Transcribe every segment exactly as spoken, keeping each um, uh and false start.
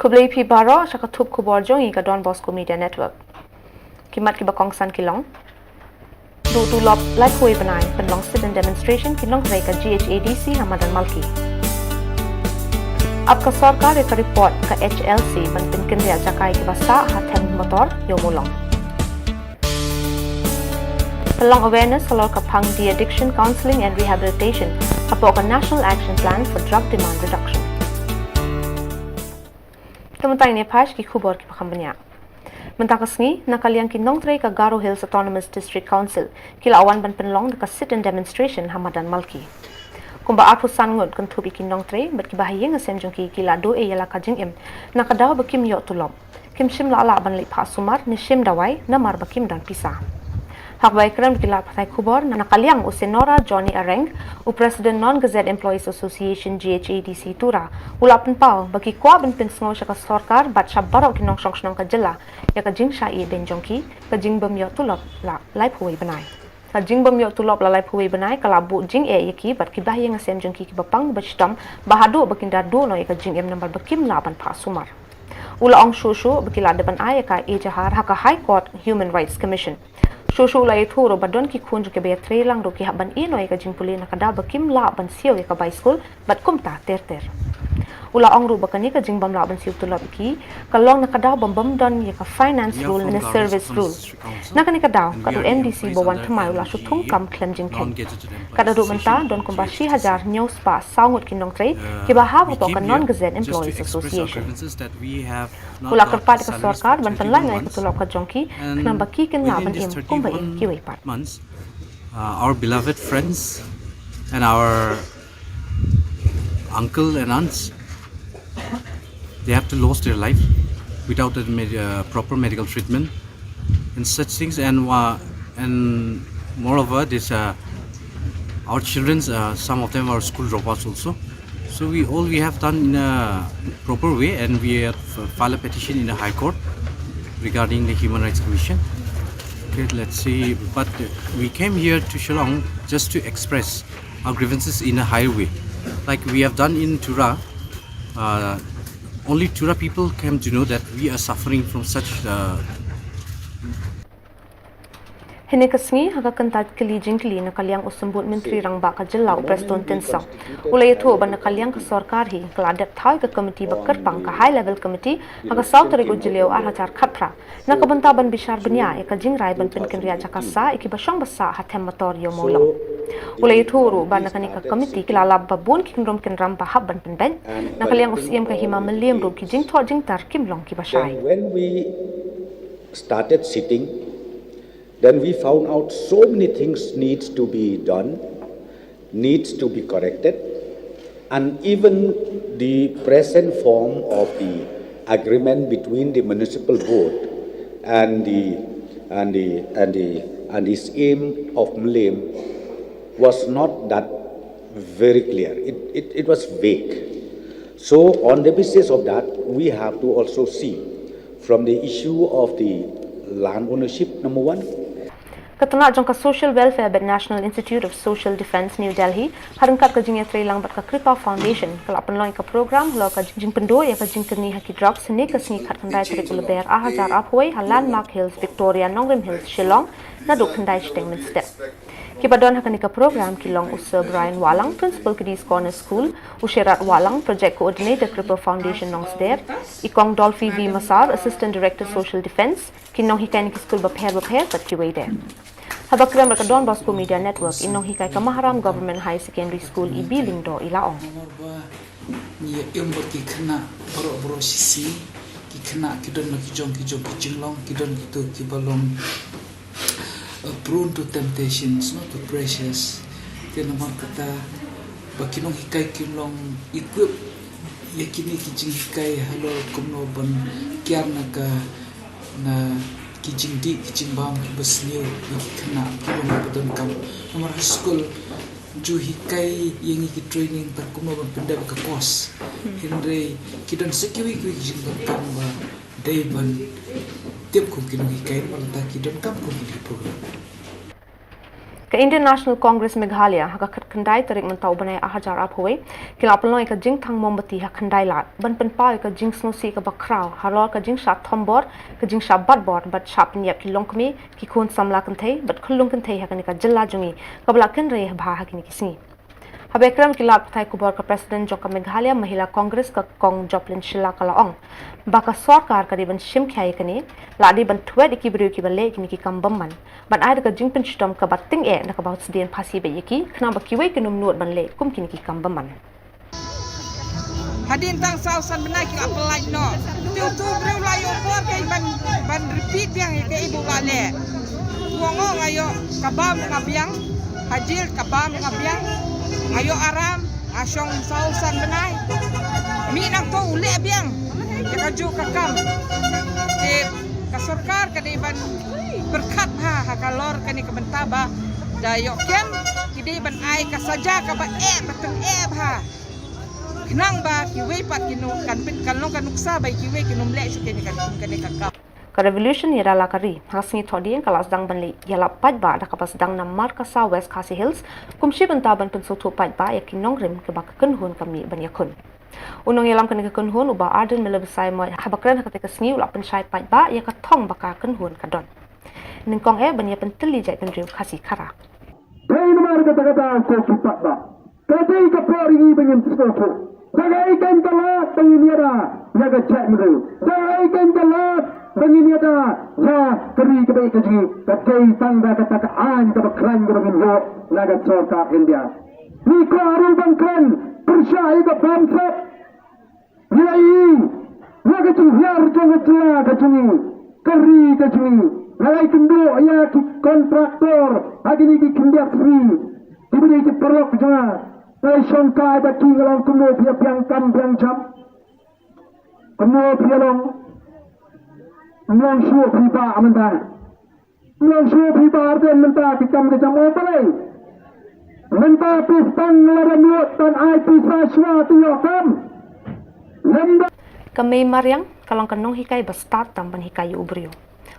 Khublei phi baroh sha ka thup khubor jong ngi ka Don Bosco Media Network. Ki mat kiba kongsan ki long: duh tulop laiphew bnai, pynlong sit-in demonstration ki nongtrei ka G H A D C ha madan Malki. Ap ka sorkar ïa ka report ka H L C ban pynkynriah jaka ïa kiba sah ha them motor ïa u Mawlong. Pynlong awareness halor ka phang de-addiction counselling and rehabilitation hapoh ka National Action Plan for Drug Demand Reduction. Te mynta ngin ïa peit ki khubor kiba kham bniah. Mynta ka sngi, na ka liang ki nongtrei ka Garo Hills Autonomous District Council ki la wan ban pynlong da ka sit-in demonstration ha madan Malki. Kumba arphew san ngut kynthup ïa ki nongtrei bad kiba ha ïing ha sem jong ki ki la duh ïa la ka jingim na ka daw ba kim ïoh tulop, kim shym la lah ban leit phah sumar ne shim dawai namar ba kim don pisa. Ha kaba ïakren bad ki lad pathai khubor, na ka liang u Senora Johnny Areng, u President Non-Gazette Employees Association G H A D C Tura, u la pynpaw ba ki kwah ban pynsngew sha ka sorkar bad sha baroh ki nongshong shnong ka jylla ïa ka jingshah ïehnoh jong ki, ka jingbym ïoh tulop la laiphew bnai. Ka jingbym ïoh tulop la laiphew bnai ka la buh jingeh ïa ki bad kiba ha ïing ha sem jong ki kiba pang ba shitom, ba haduh ba kin da duh noh ïa ka jingim namar ba kim lah ban phah sumar. U la ong shuh shuh ba ki la dep ban ai ïa ka ejahar ha ka High Court Human Rights Commission. Shuh shuh u la ïathuh ruh ba don ki khun jong kiba ïatrei lang ruh ki hap ban ïehnoh ïa ka jingpule na ka daw ba kim lah ban siew ïa ka bai skul bad kumta ter ter. U la ong ruh ba kane ka jingbym lah ban siew tulop ïa ki ka long na ka daw ba bym don ïa ka finance rule ne service rule. Na kane ka daw ka M D C ba wan thymmai u la shu thung kam khlem jingkheiñ. Ka da ruh mynta don kumba shi hajar hynñiew spah saw ngut ki nongtrei kiba hap hapoh ka Non-Gazette Employees Association. U la kyrpad ïa ka sorkar ban pynlait noh ïa ka tulop ka jong ki khnang ba ki kin lah ban im kumba im kiwei pat. Uh, our beloved friends and our uncle and aunts, they have to lose their life without a med- uh, proper medical treatment and such things. And uh, and moreover, this uh, our children, uh, some of them are school dropouts also. So we all we have done in a proper way, and we have uh, filed a petition in the High Court regarding the Human Rights Commission. Okay, let's see. But uh, we came here to Shillong just to express our grievances in a higher way, like we have done in Tura. Uh, only Tura people came to know that we are suffering from such uh, Hynne ka sngi ha ka kyntait kylli jingkylli na ka liang u symbud Myntri Rangbah ka jylla u Prestone Tynsong u la ïathuh ba na ka liang ka sorkar hi ka la dep thaw ïa ka komiti ba kyrpang ka High Level Committee ha ka saw tarik u Jylliew ar hajar khatphra na ka bynta ban bishar bniah ïa ka jingrai ban pynkynriah jaka sah ïa kiba shong ba sah ha them motor ïa u Mawlong. U la ïathuh ruh ba na kane ka komiti ki la lap ba bun ki kynrum kynram ba hap ban pynbeit. Na ka liang u Syiem ka Hima Mylliem ruh ki jingthoh jingtar kim long kiba shai. Started sitting, then we found out so many things needs to be done, needs to be corrected, and even the present form of the agreement between the municipal board and the and the and the and the Syiem of Mylliem was not that very clear. It, it, it was vague. So on the basis of that, we have to also see from the issue of the land ownership, number one. Ka tnat jong ka Social Welfare bad National Institute of Social Defence, New Delhi, ha ryngkat ka jingïatreilang bad ka Kripa Foundation, ka la pynlong ïa ka program halor ka jingpynduh ïa ka jingkyrni ha ki drugs, hynne ka sngi khatkhyndai tarik u Lber ar hajar arphew ha Landmark Hills, Victoria, Nongrim Hills, Shillong, naduh khyndai shiteng mynstep. Kiba don ha kane ka program ki long u Sir Brian Wahlang, Principal Kiddies Corner School, u Sherard Wahlang, Project Coordinator, Kripa Foundation, Nongsder, i Kong Dolphy V Massar, Assistant Director, Social Defence, ki nonghikai na ki skul bapher bapher bad kiwei de. Haba kren bad ka Don Bosco Media Network, i nonghikai ka Maharam Government Higher Secondary School, i B Lyngdoh, i la ong. Ngi ïa im bad ki khynnah baroh baroh shisha. Ki khynnah ki don la ki jong ki jong ki jinglong, ki don kito kiba long uh, prone to temptations, no, to pressures. Te namar kata ba ki nonghikai ki long equip ïa kine ki jinghikai halor kumno ban kiar na ka na ki jingdih ki jingbam kiba sniew ïa ki khynnah ki long kiba donkam. Namar ha skul ju hikai ïa ngi ki training tang kumno ban pyndep ka course. Hynrei ki don sa kiwei kiwei ki jingdonkam ba dei ban tip kum ki nonghikai namar lada ki donkam kum ki program. Ka Indian National Congress Meghalaya ha ka khat khyndai tarik mynta u bnai ar hajar arphew wei, ki la pynlong ïa ka jingthang mombati ha khyndai lad ban pynpaw ïa ka jingsngewsih kaba khraw halor ka jingshah thombor, ka jingshah batbor bad shah pynïap ki longkmie, ki khun samla kynthei bad khyllung kynthei ha kane ka jylla jong ngi, kaba la kynrei bha ha kine ki sngi. Haba ïakren bad ki lad pathai khubor, ka President jong ka Meghalaya Mahila Congress, ka Kong Joplin Shylla, ka la ong ba ka sorkar ka dei ban shim khia ïa kane, la dei ban thwet ïa ki briew kiba leh kine ki kam bymman, ban ai da ka jingpynshitom kaba tyngeh na kaba sdien phasi beit ïa ki, khnang ba kiwei kin ym nud ban leh kum kine ki kam bymman. Hadien tang saw san bnai ki la pyllait noh. Te utu u briew la ïoh por kaei ban, ban repeat biang ïa kaei ba u la leh. U ong, nga ïoh ka bam nga biang, ha jel ka bam nga biang, nga ïoh aram, nga shong saw san bnai. Mih nangto u leh biang ïa kajuh ka kam. Te ka sorkar ka dei ban pyrkhat bha ha ka lor kane ka bynta ba da ïoh kem, ki dei ban ai ka saja kaba eh, ba tyngeh bha. Khnang ba kiwei pat kin ym, kan pyn, kan long ka nuksa ba kiwei kin ym leh shuh kane ka, kane ka kam. Ka Revolution Ïada la ka ri, ha ka sngi Thohdieng, ka la sdang ban leit ïalap paidbah da kaba sdang na Markasa, West Khasi Hills, kum shi bynta ban pynsngewthuh paidbah ïa ki nongrim kiba ka kynhun ka mih ban ïakhun. U nongïalam kane ka kynhun, u Bah Ardent Miller Basaiawmoit, haba kren ha katei ka sngi, u la pynshai paidbah ïa ka thong ba ka kynhun ka don. Nyngkong eh ban ïa pyntylli jaitbynriew Khasi Khara. Dei namar kata ka daw ko ki paidbah, ka dei ka por ïa ngi ba ngin sngewthuh. Sa kaei keiñ ka lad ba ngin ïada ïa ka jaitbynriew? Sa kaei keiñ ka lad ba ngin ïada ïa ka ri kaba ïeit ka jong ngi? Ka dei tang da kata ka aiñ kaba khlaiñ kaba ngin ïoh na ka sorkar India. Ngi kwah ruh ban kren pyrshah ïa ka bamsap. Ngi la ïohi ïa ka jinghiar jong ka jylla ka jong ngi, ka ri ka jong ngi. Nga la ïakynduh ïa ki kontraktor ha kine ki khyndiat sngi, kiba dei ki paralok jong nga. Nga la ïashongkai bad ki, nga la ong, kumno phi ïa biang kam biang jam? Kumno phi ïa long? Ym long shuh phi bah mynta. Ym long shuh phi bah Ardent mynta, ki kam ki jam, oh balei? Mynta phi tang lada mut ban ai pisa shuwa te ïoh kam. Lymda. Ka mei mariang ka long ka nonghikai ba stad tam ban hikai ïa u briew.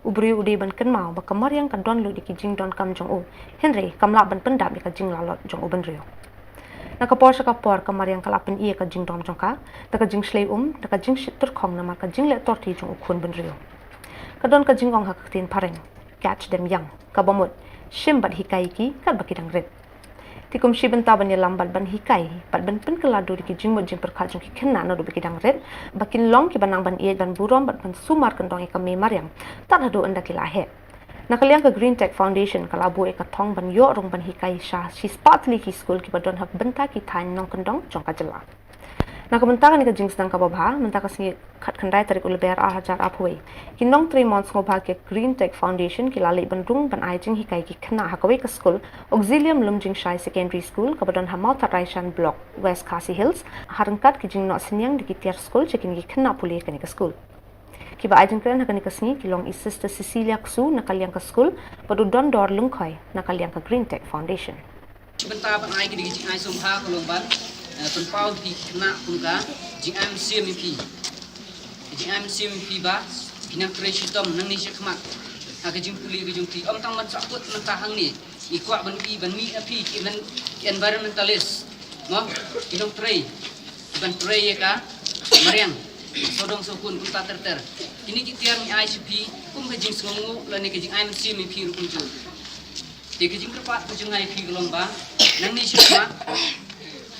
U briew u dei ban kynmaw ba ka mariang ka don lut ïa ki jingdonkam jong u, hynrei kam lah ban pyndap ïa ka jinglalot jong u bynriew. Na ka por sha ka por ka mariang ka la pyni ïa ka jingdom jong ka da ka jingshlei um, da ka jingshit tyrkhong namar ka jingleh torti jong u khun bynriew. Ka don ka jingong ha ka ktien phareng, catch them young, kaba mut shim bad hikai ïa ki katba ki dang rit. Te kum shi bynta ban ïalam bad ban hikai bad ban pynkylla dur ïa ki jingmut jingpyrkhat jong ki khynnah naduh ba ki dang rit, ba kin long kiba nang ban ïeit, ban burom bad ban sumar kyndong ïa ka mei mariang, tad haduh ynda ki la heh. Na ka liang ka Green Tech Foundation ka la buh ïa ka thong ban ïoh rung ban hikai sha shispah tylli ki skul kiba don ha bynta ki thaiñ nongkyndong jong ka jylla. Na ka bynta kane ka jingsdang kaba bha, mynta ka sngi khatkhyndai tarik u Lber ar hajar arphew wei, ki nongtrei mon sngewbha ki Green Tech Foundation ki la leit ban rung ban ai jinghikai ki khynnah ha kawei ka skul, Auxilium Lumjingshai Secondary School, kaba don ha Mawthadraishan Block, West Khasi Hills, ha ryngkat ki jingnoh synñiang da ki tiar skul sha kine ki khynnah pule kane ka skul. Kiba ai jingkren ha kane ka sngi ki long i Sister Cecilia Ksu na ka liang ka skul bad u Dondor Lyngkhoi na ka liang ka Green Tech Foundation. Shi bynta ban ai kine ki jingai sngewbha ka long ban, eh, pynpaw ïa ki khynnah kum ka jingim siem ïa phi. Ka jingim siem ïa phi ba phin nang trei shitom nangne shakhmat ha ka jingpule ka jong phi. Ym tang ban sahkut mynta hangne. Ngi kwah ban i ban mih na phi ki men, ki environmentalist, mo, ki nongtrei, ki ban trei ïa ka mariang, sawdong sawkun kumta ter ter. Kine ki tiar ngi ai sha phi kum ka jingsngewnguh lane ka jingim siem ïa phi ruh kumjuh. Te ka jingkyrpad ka jong nga ïa phi ka long ba nangne shakhmat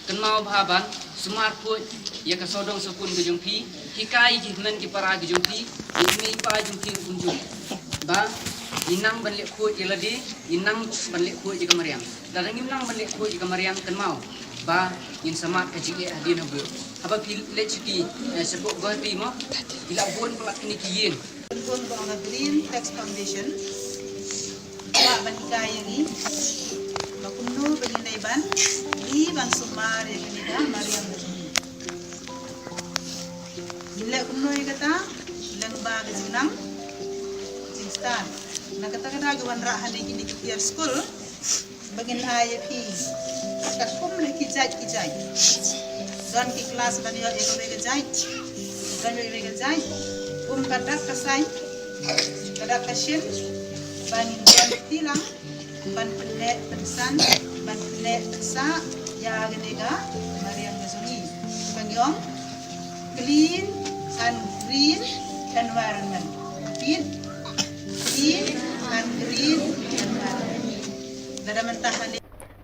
kynmaw bha ban sumar khuid ïa ka sawdong sawkun ka jong phi, hikai ïa ki hynmen ki para ka jong phi, ïa ki mei pa jong phi ruh kumjuh. Ba ngin nang ban leh khuid ïa lade, ngin nang ban leh khuid ïa ka mariang. Lada ngim nang ban leh khuid ïa ka mariang, kynmaw ba ngin sa mad ka jingeh hadien habud. Haba phi leit sha ki, eh, shapoh Guwahati mo, ki la bun palat kine ki ïing. Bun bun ka Green Tech Foundation. Kwah ban hikai ïa ngi ba kumno ba ngin dei ban, ïa ban sumar ïa kane ka mariang ka jong ngi. Ngin leh kumno ïa kata? Lyngba ka jingnang jingstad. Na kata ka daw ngi wanrah hangne kine ki tiar skul ba ngin ai ïa phi katkum ki jait ki jait. Don ki klas ban ïoh ïa kawei ka jait, don ïoh ïa kawei ka jait, kum ka dak ka saiñ, ka dak ka shin, ba ngin don kti lang. Ban pynleh pynsan, ban pynleh pynsah ïa kane ka mariang ka jong ngi. Pynïong, clean and green environment. Repeat, clean and green environment. Lada mynta hangne.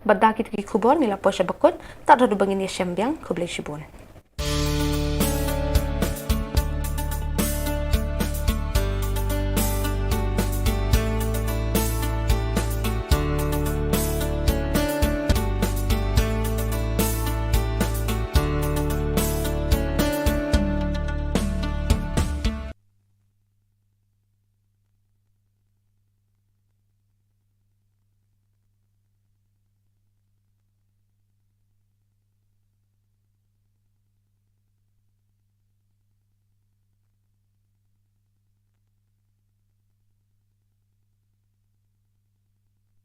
Bad da kito ki khubor ngi la poi sha ba kut, tad haduh ba ngin ïashem biang, khublei shibun.